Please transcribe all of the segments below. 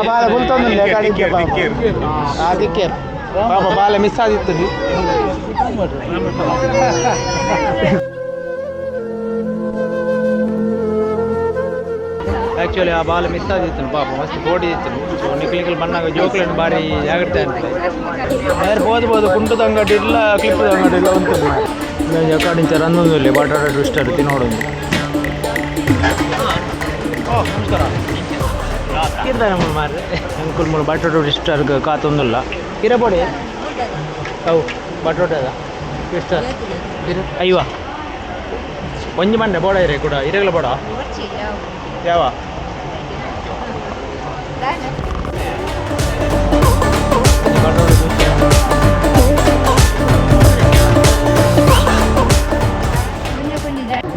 ಬಾಲ ಬುಲ್ತೊಂದುಲ್ಲೆ ಕಡಿಕೆ ಪಾಪ ಆ ದಿಕ್ಕೇರ್ ಪಾಪ ಬಾಲೆ ಮಿಸ್ ಆದಿತ್ತು. ಆ್ಯಕ್ಚುಲಿ ಆ ಬಾಲ್ ಮಿಸ್ ಆದಿತ್ತು ಪಾಪ, ಮಸ್ತ್ ಬೋಡಿ ಇತ್ತು. ಸೊ ನಿಕ್ಲಿಕಲ್ ಬಣ್ಣಾಗ ಜೋಕ್ಲೆನ್ ಬಾರಿ ಜಾಗ್ರತೆ ಅಂತ ಬೇರೆ ಬೋದು ಬೋದು ಕುಂಟದ ಅಂಗಡಿ ಇಲ್ಲ, ಕ್ಲಿಪ್ಪದ ಅಂಗಡಿ ಇಲ್ಲ ಉಂಟು. ಅಕಾಡಿಂಚ ರಂದೊಂದು ಬಟಾಟ ಟ್ವಿಸ್ಟರ್ ತಿನ್ನೋಡೊಂದು. ಓ ನಮಸ್ಕಾರ ಕೀರ್ತಾನೆ ಮಾರ್ರೆ. ಅಂಕುಲ್ ಮೂಲ ಬಟಾಟೊ ಟ್ವಿಸ್ಟರ್ ಕಾತೊಂದುಲ್ಲ ಕಿರಪೊಡಿ ಅವು ಬಟಾಟೆ ಅದ ಟ್ವಿಸ್ಟರ್ ಅಯ್ಯವ ಒಂಜಿ ಮಂಡೆ ಬೋಡ ಇರೆ ಕೂಡ ಇರಗಲ ಬೋಡ ಯಾವ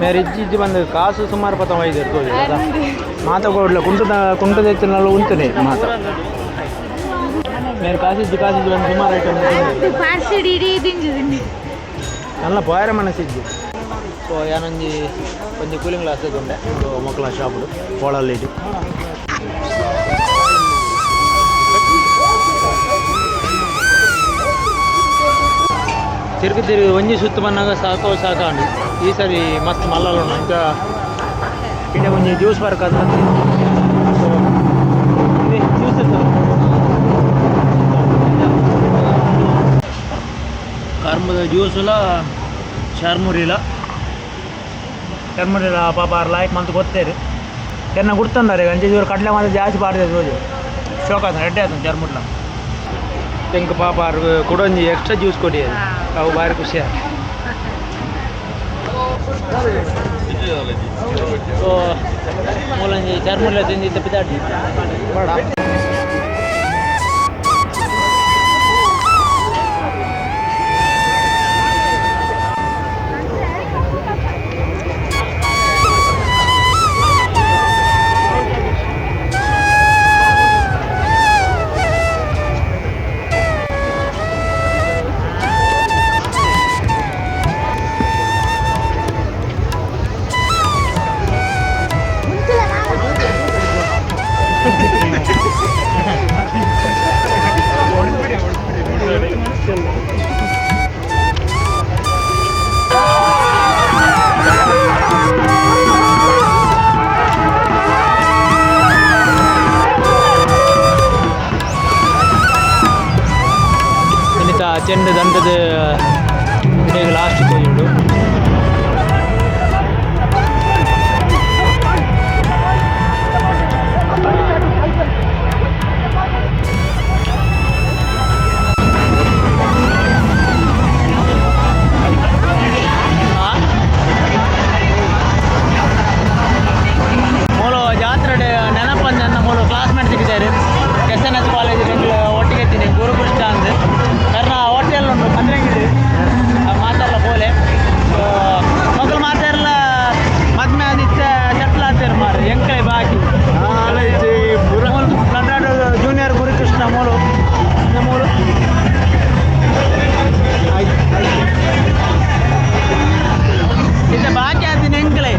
ಮೇರೆ ಇಜ್ಜಿ ಇಜ್ಜಿ ಬಂದು ಕಾಸು ಸುಮಾರು ಪತ್ತ ವೈದ್ಯರು ತೋಜಿ ಮಾತ ಕೊಡ್ಲ ಕುಂಟದ ಕುಂಟದ ಎತ್ತಿನಲ್ಲ ಉಂಟನೆ ಮಾತ ಮೇರೆ ಕಾಸಿಜ್ಜಿ ಕಾಸಿಜ್ಜಿ ಬಂದು ಸುಮಾರು ಐಟಮ್ നല്ല ಪೋಯರ ಮನಸ್ಸಿಜ್ಜಿ. ಸೊ ಯಾನೊಂಜಿ ಒಂಜಿ ಕೂಲಿಂಗ್ ಗ್ಲಾಸ್ ತಗೊಂಡೆ ಮೊಕ್ಕಲ ಶಾಪುಡು ಪೋಳಲ್ಲಿ. ತಿರುಗಿ ತಿರುಗಿ ಒಂಜಿ ಸುತ್ತು ಬಂದಾಗ ಸಾಕು ಸಾಕಾಂಡು. ಈ ಸರಿ ಮಸ್ತ್ ಮಲ್ಲಲ್ಲ ಇಂಚ ಇಡೆ ಒಂಜಿ ಜ್ಯೂಸ್ ಬರ್ಕ. ಸೊ ಜ್ಯೂಸ್ ಕರ್ಮದ ಜ್ಯೂಸುಲ ಚರ್ಮುರಿಲ ಚರ್ಮುರಿಲ ಪಾಪ ಲಾಯ್ಕ್ ಮಂತ್ ಗೊತ್ತೇರು ಎನ್ನ ಗುರ್ತಂದಾರೆ ಅಂಚೆ ಇವರು ಕಡಲೆ ಮಾತ್ರ ಜಾಸ್ತಿ ಪಾಡ್ದೆ ರೋಜು ಶೋಕ್ ಆತ ಎಡ್ಡೆ ಆತ ಚರ್ಮುರ್ಲ. ಎಂಕ್ ಪಾಪ ಕುಡೊಂಜಿ ಎಕ್ಸ್ಟ್ರಾ ಜ್ಯೂಸ್ ಕೊಡಿ, ಅವು ಭಾರಿ ಖುಷಿ. ಸೊ ಮೂಲಂಜಿ ಚರ್ಮುರ್ಲ ತಿಂದಿದ್ದ ಪಿದಾಡಿ ಬೇಡ. ಇನ್ನಿತ ಚೆಂಡು ದಂಡದ ಇಡೀ ಲಾಸ್ಟ್ ತೋಜುಂಡು. ಮೂಲು ಜಾತ್ರೆ ನೆನಪಂದ ಮೂಲು ಕ್ಲಾಸ್ಮೇಟ್ ಸಿಕ್ಕಿದ್ದಾರೆ. ಎಸ್ ಎನ್ ಎಸ್ ಕಾಲೇಜ್ ಒಟ್ಟಿಗೆ ಇದ್ದೀನಿ ಗುರುಕೃಷ್ಣ ಅಂದ್ ಕರ್ನ ಹೋಟೆಲ್ ಉಂಟು ಪಂದ್ರಂಗಿಡಿ ಮಾತಾಡಲ್ಲ ಪೋಲೆ. ಮಕ್ಕಳು ಮಾತಾಡಲ್ಲ ಮದ್ಮೆ ಆದಿತ್ತ ಸೆಟ್ಲ್ ಆಗ್ತಾರೆ ಮಾರು ಎಂಕಲೆ ಬಾಕಿ ಜೂನಿಯರ್ ಗುರುಕೃಷ್ಣ ಮೂಲು ಮೂಲು. ಇದು ಬಾಕಿ ಆದಿನ ಎಂಕಲೆ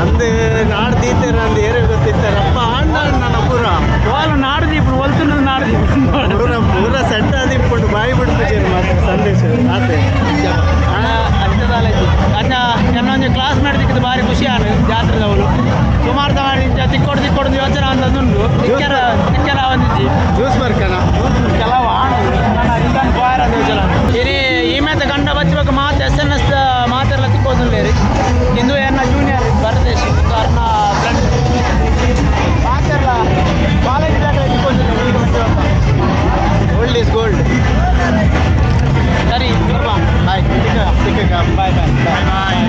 ಅಂದು ನಾಡು ದೀತೇರ ಅಂದು ಏರೆ ಗೊತ್ತಿತ್ತಾರಪ್ಪ ಅಣ್ಣ ನನ್ನ ಪೂರ వాళ్ళు నాడు దీపుడు వెళ్తున్నది నాడు దీపుడు ಪೂರ ಪೂರ ಸೆಟ್ ಆದಿಪ್ಪುಂಡು ಬಾಯಿ ಬಿಡ್ಪುಜೇನು ಮಾತ್ರ ಸಂದೇಶ ಆತೆ. ಅಂಚದಾಲಜಿ ಅಂಚ ಎನ್ನೊಂಜಿ ಕ್ಲಾಸ್ಮೇಟ್ ದಿಕ್ಕಿದ ಭಾರಿ ಖುಷಿ ಆನು. ಜಾತ್ರೆದವಳು ಸುಮಾರು ತಮಾರಿ ಇಂಚ ತಿಕ್ಕೋಡು ತಿಕ್ಕೋಡು ಯೋಚನೆ ಅಂತಂದುಂಡು ತಿಕ್ಕೆರ ತಿಕ್ಕೆರ ಒಂದಿಜ್ಜಿ. ಜ್ಯೂಸ್ ಬರ್ಕನ. ಕೆಲವು ಆಣು ನನ್ನ ಇಂದಾನ್ ಪೋಯರ ಯೋಚನೆ ಇನಿ ಈಮೇತ ಗಂಡ ಬಚ್ಚಬೇಕು ಮಾತು ಎಸ್ ಎನ್ ಎಸ್ ಮಾತೆಲ್ಲ ತಿಕ್ಕೋದುಲ್ಲೇರಿ. ಇಂದು ಎನ್ನ ಜೂನಿಯರ್ ಭರತೇಶ್ ಅರ್ನ ಫ್ರೆಂಡ್ ಮಾತೆಲ್ಲ ಕಾಲೇಜ್ ತಿಕ್ಕೋದಿಲ್ಲ ಈಗ ಬಚ್ಚಬೇಕು. Old is gold. ಸರಿ ಬರ್ಬಾ. ಬಾಯ್ ತಿಕ್ಕ ಬಾಯ್ ಬಾಯ್ ಬಾಯ್.